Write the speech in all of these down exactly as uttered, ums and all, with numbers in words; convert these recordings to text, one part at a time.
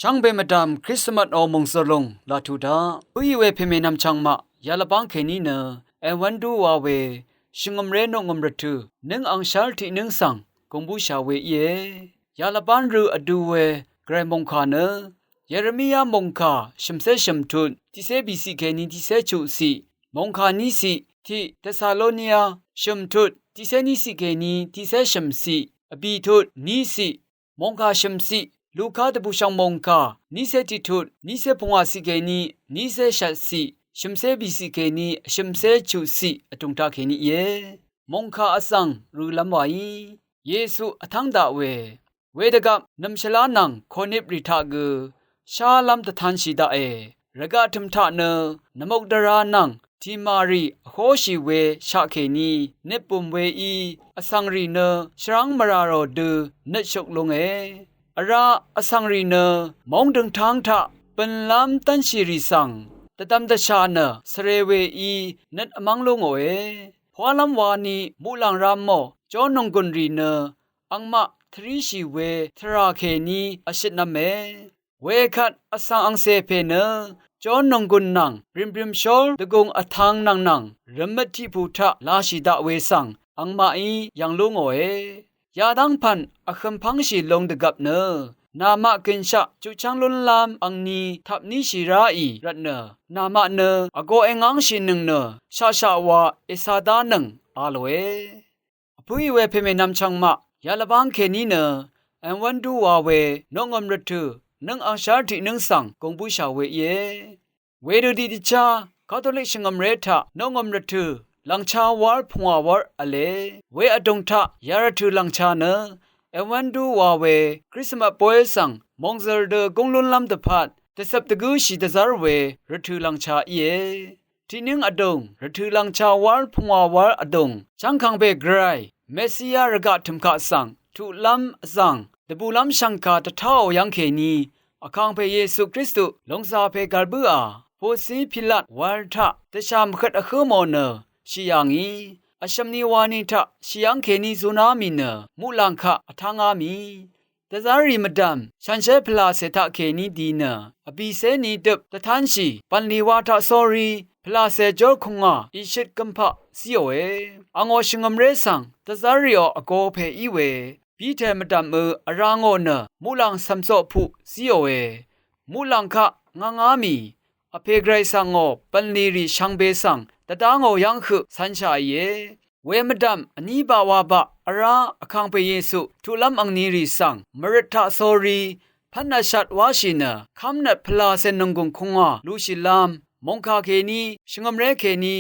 Shvngbe mvdv̀m Krismas ò mòngzø̀r lùng laq tuq daq. Bǿì we pèmènvm chvngmaq yalvbáng kèní nø èwv́n dú wa we shvngø̀mré noqngø̀m rvtø̀ nǿng angshv́r tiqnǿng svng gùng bǿshà we íe. Yalvbán rø vdu we gvray mòngkà nø Yeremia mòngkà shø̀mcé shø̀m tut tiqcé bìciq kèní tiqcé chuqciq, mòngkà níciq tiq Tesalonia shø̀m tut tiqcé níciq kèní tiqcé shø̀mciq, vbì tut níciq, mòngkà shø̀mciq Luka dvbùshv̀ng mòngkà nícé tiqtut nícé pungwàciq kèní nícé shvtciq, shø̀mcé bìciq kèní shø̀mcé chuqciq vdùng taqkèní íe. Mòngkà vzv̀ng rølv́m wàí Yesu vtv́ng daq we. Wedvgvp nv̀mshvlá nvng kònip rì taq gø shálv́m dvtanshì daqe. Rvgaq tø̀m taq nø nvmukdvra nvng tìmàrì vhóshì we shaqkèní nøt bùm weí vsvng rì nø shvrv́ng mvrà rò dø nøt shuk lúnge. Vrá vsvng rì nø móng døngtáng taq bø̀nlv́m dv́nshì rì svng dvdvm dvshà nø svre weí nøt vmv́ng lú ngòe. Pwálv́m wani muqlàng ram mò Jón nònggùn rì nø angmaq tvríshì we tvrà kèní vshøtnv̄me. Wekvt vsvng angcè pè nø Jón nònggùn nvng rìmbrìmshól dvgùng vtv̄ng nvng nvng rvmøt tiqpù taq lashì daq we svng angmaqí yv̀ng lú ngòe. Yadv́ng pv̀n vhøm pv́ngshì lung dvgvp nø namaq gønshaq chuqchv́ng lúnlv́m angni tap níshì ráì rvtnø namaq nø vgō èngángshìnøng nø shaqshaq wa ècā dánøng a lòe. Vpǿì we pèmènvm chvngmaq yalvbáng kèní nø èwv́n dú wa we noqngø̀m rvtø̀ nǿng angshv́r tiqnǿng svng gùng bǿshà we íe. Wedø tiqdvchá Katolik shvngø̀mré taq noqngø̀m rvtø̀ lv̀ngcha wár pungwà wár v̄le. We vdùng taq yarvtø̀ lv̀ngcha nø èwv́n dú wa we Krismas boy svng mòngzø̀r dø gúng lúnlv́m dvpvt dvcøp dvgǿshì dvzv́r we rvtø̀ lv̀ngcha íe. Tiqnǿng vdùng rvtø̀ lv̀ngcha wár pungwà wár vdùng chv́ngkv̀ng pè gvray Mesia rvgaq tø̀m kaq svng tuqlv́m vzv̀ng dvbùlv́m shv̀ngkà dvtáò yv́ng kèní Vkàngpè Yesu Kristu lòngzà pè gv̀l bǿà Pònsi Pilat wal taq dvshà mvhøt vhǿ mò nø shì yà ngì. Vshø̀m ni wani taq shì yv́ng kèní zuná mì nø muqlàng kaq vtánga mì. Dvzv́rrì mvdv̀m shànshér pvlàcè taqkèní di nø vbìcé ni døp dvtánshì bv̀nlì wa taq sórí pvlàcè jór kungà ìshøt gømpaq zíòe. Angò shvngø̀mré svng dvzv́rrìò vgo pè í we Piter mvdv̀mø vrá ngò nø muqlàng cv̀mcoq puq zíòe. Muqlàng kaq ngvngá mì vpè gvray svng ngò bv̀nlì rì shvngbe svng dvdá ngò yv́ng høq cv̄nshàìe. We mvdv̀m vní baq wa baq vrá Vkàngpè Yesu tuqlv́m angni rì svng mvrøt taq sórí pv́n vshat wáshì nø kv́mnøt pvlàcè nònggùng kungwà lushìlv́m mòngkà kèní shvngø̀mré kèní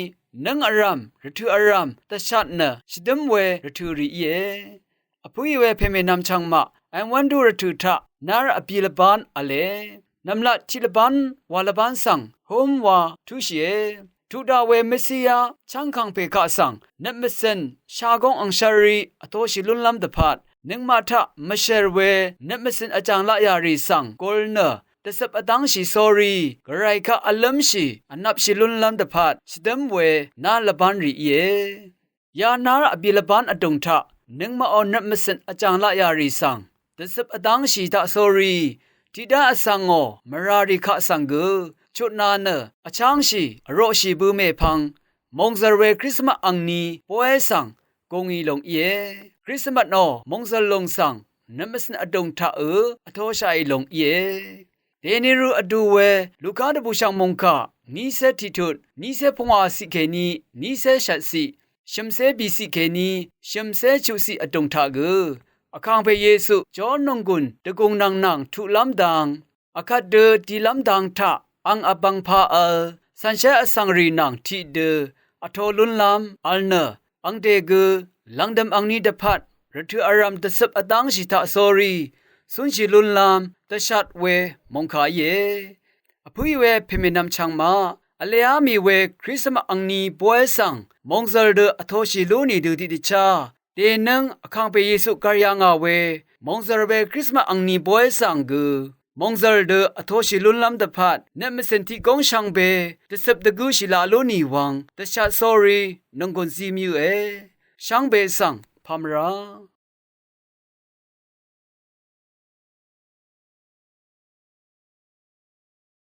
nǿng vrv̀m rvtø̀ vrv̀m dvshat nø shvdǿm we rvtø̀ rì íe. Vpǿì we pèmènvm chv̀ngmaq èwv́n du rvtø̀ taq nár vbì lvbán v̄le. Nv̀mlat tiq lvbán wa lvbán svng húm wa túshìe. Tuq daq we Mesia chv́ngkv̀ng pè kaq svng nøt mvcø̀n shagóng angshv́rí vtoshì lúnlv́m dvpvt nøngmaq taq mvshèr we nøt mvcø̀n vjàng laqyà rì svng gul nø dvcøp vdángshì sórí gvray kaq vlǿmshì vnvpshì lúnlv́m dvpvt shvdǿm we nár lvbán rì íe. Ya nár vbì lvbán vdùng taq nøngmaqò nøt mvcø̀n vjàng laqyà rì svng dvcøp vdángshì taq sórí tiqdá vsvngò mvrà rì kaq svng gø chutna nø vchángshì vroqshì bø mèpvng mòngzø̀r we Krismas angni bóy svng gùngì lòng íe. Krismas nò mòngzø̀r lòng svng nøt mvcø̀n vdùng taqø vtoshaqì lòng íe. Dèni rø vdu we Luka dvbùshv̀ng mòngkà nícé tiqtut nícé pungwàciq kèní nícé shvtciq shø̀mcé bìciq kèní shø̀mcé chuqciq vdùng taq gø Vkàngpè Yesu Jón nònggùn dvgùng nvng nvng tuqlv́m dang vkvt dø dilv́m dang taq ang vbvng pa vl cv̀nshv́r vsvng rì nvng tiqdø vto lúnlv́m vl nø angdè gø lv̀ngdø̀m angni dvpvt rvtø̀ vrv̀m dvcøp vdángshì taq sórí cúnshì lúnlv́m dvshat we mòngkà íe. Vpǿì we pèmènvm chv̀ngmaq vlēá mì we Krismas angni bóy svng mòngzø̀r dø vtoshì lú nìdø tiqdvchá dènøng Vkàngpè Yesu gv̀r yà ngà we mòngzø̀r we Krismas angni bóy svng gø mòngzø̀r dø vtoshì lúnlv́m dvpvt nøt mvcø̀n tiq góng shvngbe dvcøp dvgǿshì laq lú nì wvng dvshat sórí nònggùn zi mvyø̄e. Shvngbe svng pàmvrá